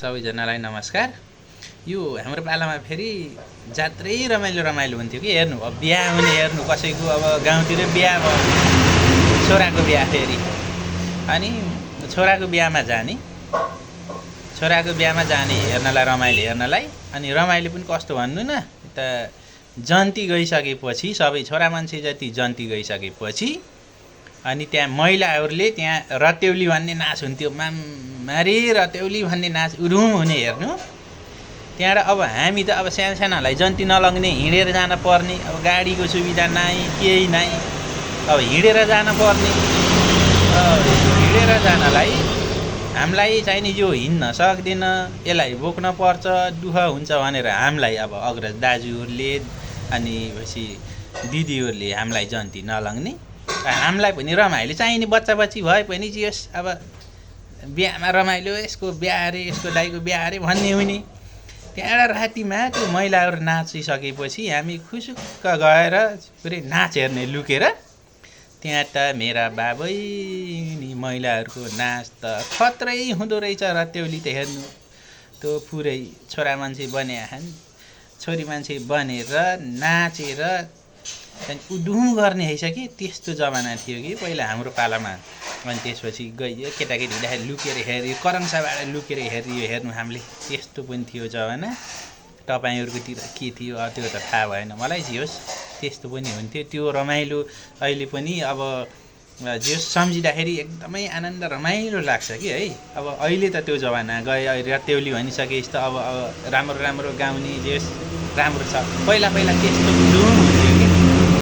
सबैजनालाई नमस्कार। यो हाम्रो पालामा फेरि जात्रै रमाइलो हुन्थ्यो कि हेर्नु। अब बिहा हुने हेर्नु, कसैको अब गाउँतिर बिहा भयो, छोराको बिहा फेरि, अनि छोराको बिहामा जाने हेर्नलाई, रमाइलो हेर्नलाई। अनि रमाइलो पनि कस्तो भन्नु न, त जन्ती गइसकेपछि सबै छोरा मान्छे जति जन्ती गइसकेपछि अनि त्यहाँ महिलाहरूले त्यहाँ रत्याउली भन्ने नाच हुन्थ्यो। मारी रत्याउली भन्ने नाच उरुम हुने हेर्नु। त्यहाँबाट अब हामी त अब सानालाई जन्ती नलग्ने, हिँडेर जान पर्ने। अब गाडीको सुविधा नै, केही नै, अब हिँडेर जान पर्ने। हिँडेर जानलाई हामीलाई चाहिने यो हिँड्न सक्दैन, यसलाई बोक्न पर्छ, दुःख हुन्छ भनेर हामीलाई अब अग्रज दाजुहरूले अनि पछि दिदीहरूले हामीलाई जन्ती नलग्ने। हामीलाई पनि रमाइलो चाहिने, बच्चा बच्ची भए पनि जियोस्, अब बिहामा रमाइलो, यसको बिहा अरे, यसको दाइको बिहा अरे भन्ने हुने। त्यहाँबाट रातिमा त्यो महिलाहरू नाचिसकेपछि हामी खुसुक्क गएर पुरै नाच हेर्ने लुकेर। त्यहाँ त मेरा बाबै नि महिलाहरूको नाच त खत्रै हुँदो रहेछ। रत्याउली त हेर्नु, त्यो पुरै छोरा मान्छे बने छोरी मान्छे बनेर नाचेर त्यहाँदेखि उडुम गर्ने हैछ कि, त्यस्तो जमाना थियो कि पहिला हाम्रो पालामा। अनि त्यसपछि गइयो केटाकेटी हुँदाखेरि लुकेर हेऱ्यो, करङ्साबाट लुकेर हेऱ्यो हेर्नु हामीले, त्यस्तो पनि थियो जमाना। तपाईँहरूकोतिर के थियो त्यो त थाहा भएन मलाई, जे होस् त्यस्तो पनि हुन्थ्यो। त्यो रमाइलो अहिले पनि अब जे होस् सम्झिँदाखेरि एकदमै आनन्द रमाइलो लाग्छ कि है। अब अहिले त त्यो जमाना गयो, अहिले रत्याउली भनिसकेपछि त अब राम्रो राम्रो गाउने जे होस् राम्रो छ। पहिला त्यस्तो उडुम हुन्थ्यो